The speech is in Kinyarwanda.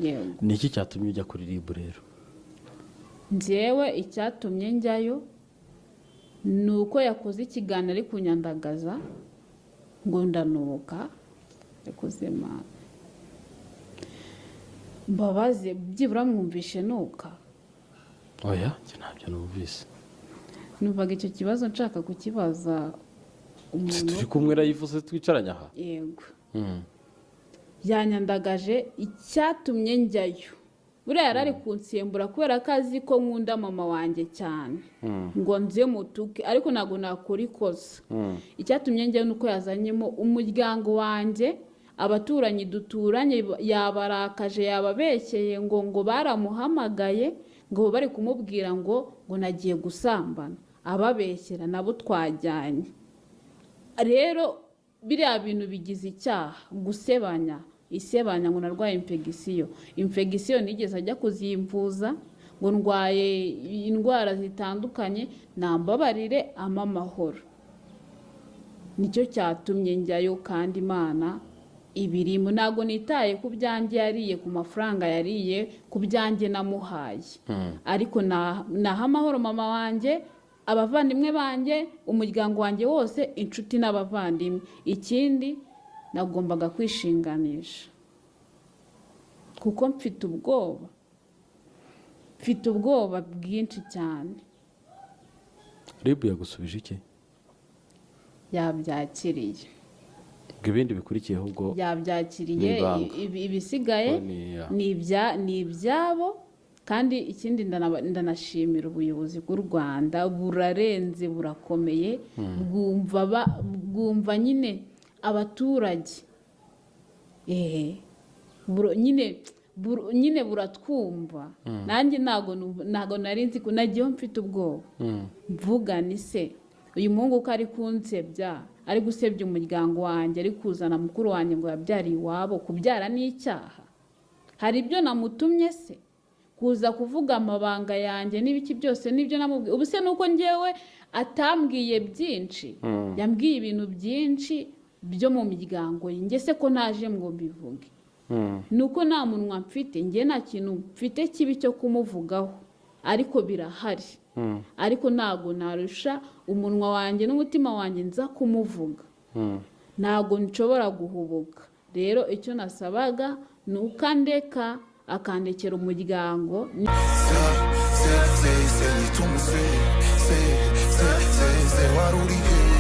Yego. Ni iki cyatumye ujya kuri RIB rero? Njyewe icyatumye njyayo ni uko yakoze ikiganiro ari kunyandagaza ngo ndanuka. Yakoze mana mbabaze, byibura mwumvishe nuka? Oya, njye ntabyo numvise. Numvaga icyo kibazo nshaka kukibaza umuntu. Turi kumwe rayivuze, twicaranye aha. Yego. Yanyandagaje. Icyatumye njyayo, buriya yari ari kunsembura kubera ko azi ko nkunda mama wanjye cyane, ngo nze mutuke, ariko ntabwo nakora ikosa. Icyatumye njyayo ni uko yazanyemo umuryango wanjye, abaturanyi duturanye yabarakaje, yababeshyeye ngo baramuhamagaye, ngo bari kumubwira ngo nagiye gusambana, ababeshyera nabo twajyanye. Rero biriya bintu bigize icyaha, gusebanya, isebanya, ngo narwaye infection. Infection nigeze ajya kuzimvuza, ngo ndwaye indwara zitandukanye. Nambabarire ampa amahoro. Nicyo cyatumye njyayo, kandi Imana ibirimo. Ntabwo nitaye ku byanjye yariye, ku mafaranga yariye, ku byanjye namuhaye, ariko naha amahoro mama wanjye, abavandimwe banjye, umuryango wanjye wose, inshuti n'abavandimwe. Ikindi, nagombaga kwishinganisha kuko mfite ubwoba, mfite ubwoba bwinshi cyane. RIB yagusubije iki? Yabyakiriye. Ubwo ibindi bikurikiyeho ubwo Yabyakiriye. Ni ibanga. Ibisigaye Ubwo ni ibyabo. Kandi ikindi, ndanashimira ubuyobozi bw'u Rwanda, burarenze, burakomeye, bwumva nyine abaturage. Nyine buratwumva. Nanjye ntabwo nari nzi ko nagiyeho mfite ubwoba, mvuga ni se uyu muhungu ko ari kunsebya, ari gusebya umuryango wanjye, ari kuzana mukuru wanjye ngo yabyariye iwabo. Kubyara ni icyaha? Hari ibyo namutumye se kuza kuvuga amabanga yanjye n'ibiki byose n'ibyo namubwiye? Ubu se nuko ngewe atambwiye byinshi, yambwiye ibintu byinshi byo mu miryango ye, njye se ko naje ngo mbivuge? Ni uko nta munwa mfite. Njye nta kintu mfite kibi cyo kumuvugaho, ariko birahari, ariko ntabwo narusha umunwa wanjye n'umutima wanjye nza kumuvuga. Ntabwo nshobora guhubuka. Rero icyo nasabaga ni uko andeka, akandekera umuryango. Se se se se yituma se se se se se wari uri he?